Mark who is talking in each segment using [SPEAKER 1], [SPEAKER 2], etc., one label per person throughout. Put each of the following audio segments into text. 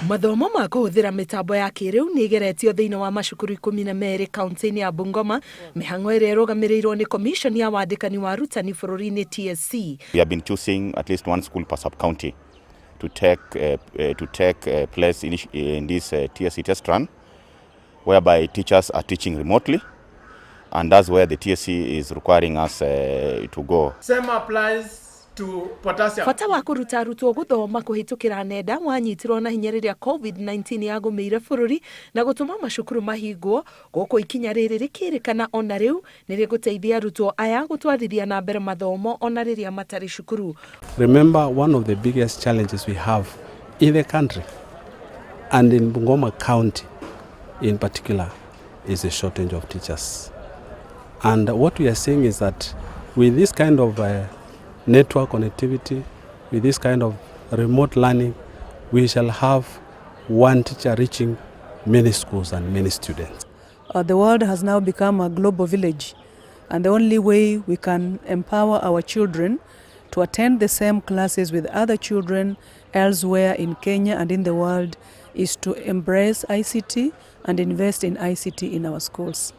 [SPEAKER 1] Mathomo ma kũhũthĩra mĩtambo ya kĩrĩu nĩ ĩgeretio thĩinĩ wa macukuru 12 kaunti-inĩ ya Bungoma, mĩhang'o ĩrĩa ĩrũgamĩrĩirwo nĩ Commission ya Wandĩkani wa Arutani bũrũri-inĩ TSC.
[SPEAKER 2] We have been choosing at least one school per sub-county to take place in this TSC test run, whereby teachers are teaching remotely, and that's where the TSC is requiring us to go.
[SPEAKER 3] Same applies to potassium.
[SPEAKER 1] Bata wa kũruta arutwo gũthoma kũhĩtũkĩra nenda wanyitirwo na hinya rĩrĩa COVID-19 yagũmĩire bũrũri na gũtũma macukuru mahingwo. Gũkũ ikinya rĩrĩ rĩkĩrĩkana ona rĩu nĩ rĩgũteithia arutwo aya gũtwarithia na mbere mathomo ona rĩrĩa matarĩ cukuru.
[SPEAKER 4] Remember, one of the biggest challenges we have in the country and in Bungoma County in particular is a shortage of teachers. And what we are seeing is that with this kind of network connectivity, with this kind of remote learning, we shall have one teacher reaching many schools and many students.
[SPEAKER 5] The world has now become a global village, and the only way we can empower our children to attend the same classes with other children elsewhere in Kenya and in the world is to embrace ICT and invest in ICT in our schools.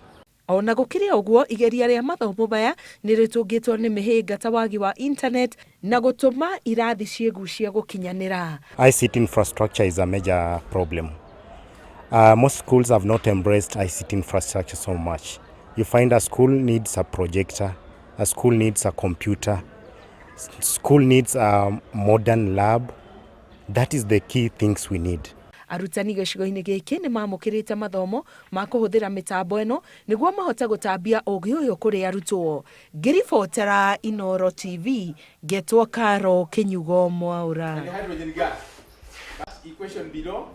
[SPEAKER 1] Ona gũkĩrĩ ũguo, igeria rĩa mathomo maya nĩ rĩtũngĩtwo nĩ mĩhĩnga ta wagi wa internet na gũtũma irathi ciĩgucie gũkinyanĩra.
[SPEAKER 6] ICT infrastructure is a major problem. Most schools have not embraced ICT infrastructure so much. You find a school needs a projector, a school needs a computer, school needs a modern lab. That is the key things we need.
[SPEAKER 1] Arutani gĩcigo-inĩ gĩkĩ nĩ mamũkĩrĩte mathomo ma kũhũthĩra mĩtambo ĩno nĩguo mahote gũtambia ũgĩ ũyũ kũrĩ arutwo. Ngĩribotera Inooro TV, ngetwo Karo Kĩnyugo Mwaũra.
[SPEAKER 3] And hydrogen gas. That's equation below.